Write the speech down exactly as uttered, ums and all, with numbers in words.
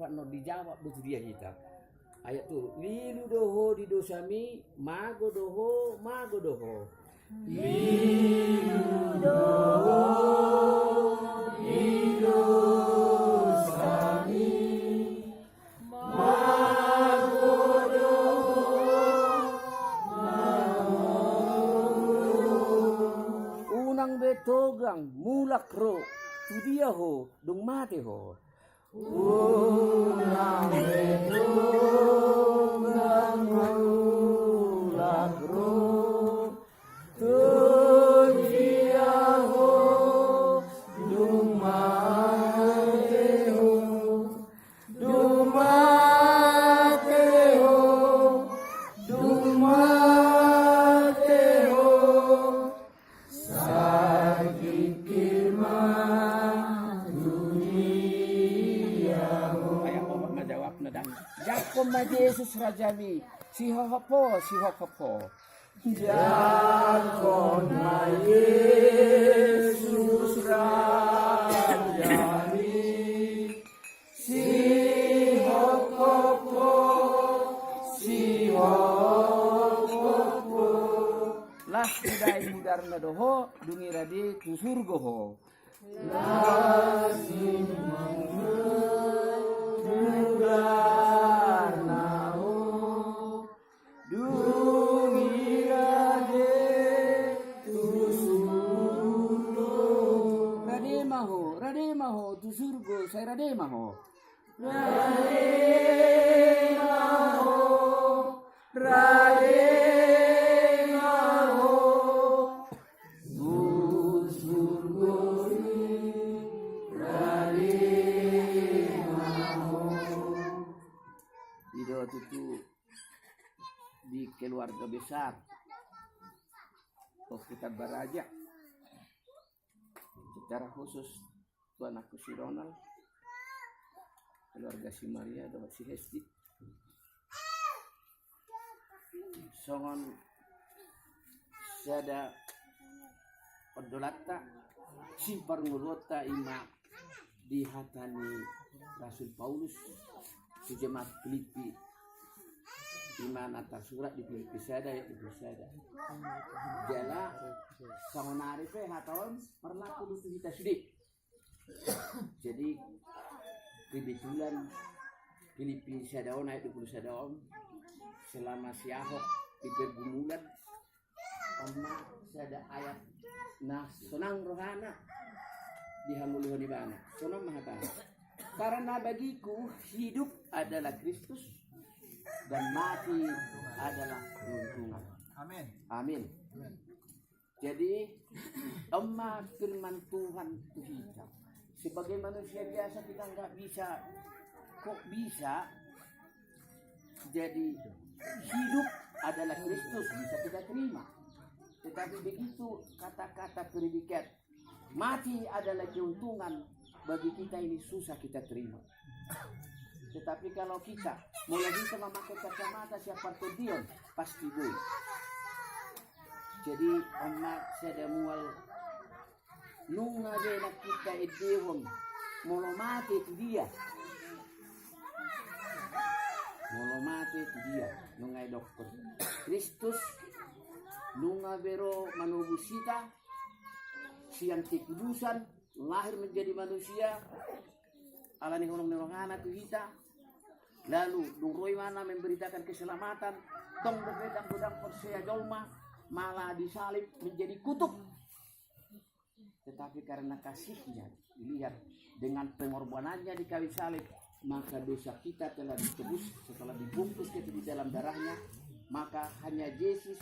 Pak non dijawab do tu dia hita. Ayat tolu. Lilu do ho di dosami, mago do ho, mago do ho. Lilu do ho di dosami, mago do ho, mago do ho. Unang be togang mulak ro, tu dia ho dung mate ho. Unang be togang mulak ro, tu dia ho dung mate ho, dung mate ho, dung mate ho. Sai jingkir ma tu dia ho. Ai, obat ma jawabna da. Jangkon ma Jesus rajami, sihophop ho, sihophop ho. Jangkon ma Jesus rajami, sihophop ho, sihophop ho. Las didai mudarna do ho, dung i rade tu surgo ho. Las didai mudarna ho, dung i rade tu surgo. Rade ma ho, rade ma ho tu surgo, sai rade ma ho. Rade ma ho, rade ma ho. Tu surgo i rade ma ho. I do tutu di keluarga besar Ompu Tambaraja. Secara khusus tu anakku si Ronald, keluarga si Maria dohot si Hesti. Songon sada ondolanta, siparngoluonta i ma di hata ni Rasul Paulus tu jemaat Filipi, i ma na tarsurat di Filipi sada ayat dua pulu sada. Jala saonari pe hata on marlaku do tu hita sude. Jadi kebetulan Filipi sada on ayat dua pulu sada on, selama si Ahok di pergumulan, on ma sada ayat na sonang rohana dihangoluhon ibana. Songon on ma hatana: Karena bagiku hidup adalah Kristus dan mati adalah keuntungan. Amin. Amin. Amin. Jadi on ma firman Tuhan tu hita. Sebagai manusia biasa kita nggak bisa, kok bisa? Jadi hidup adalah Kristus, bisa kita terima. Tetapi begitu kata-kata predikat, mati adalah keuntungan, bagi kita ini susah kita terima. Tetapi kalau kita, molo hita memakai kacamata sian partondion, pasti boi. Jadi on ma sada mual, nunga be nangkin taendehon molo mate tu dia. Molo mate tu dia, nunga i dokter. Kristus nunga be ro manobus hita sian kekudusan, lahir menjadi manusia, ala ni holong ni rohana tu hita. Lalu dung ro ibana memberitakan keselamatan, tong dope godang porsea jolma, malah disalib menjadi kutuk. Tetapi karena kasihnya dilihat dengan pengorbanannya di kayu salib, maka dosa kita telah ditebus setelah dibungkus kita di dalam darahnya. Maka hanya Yesus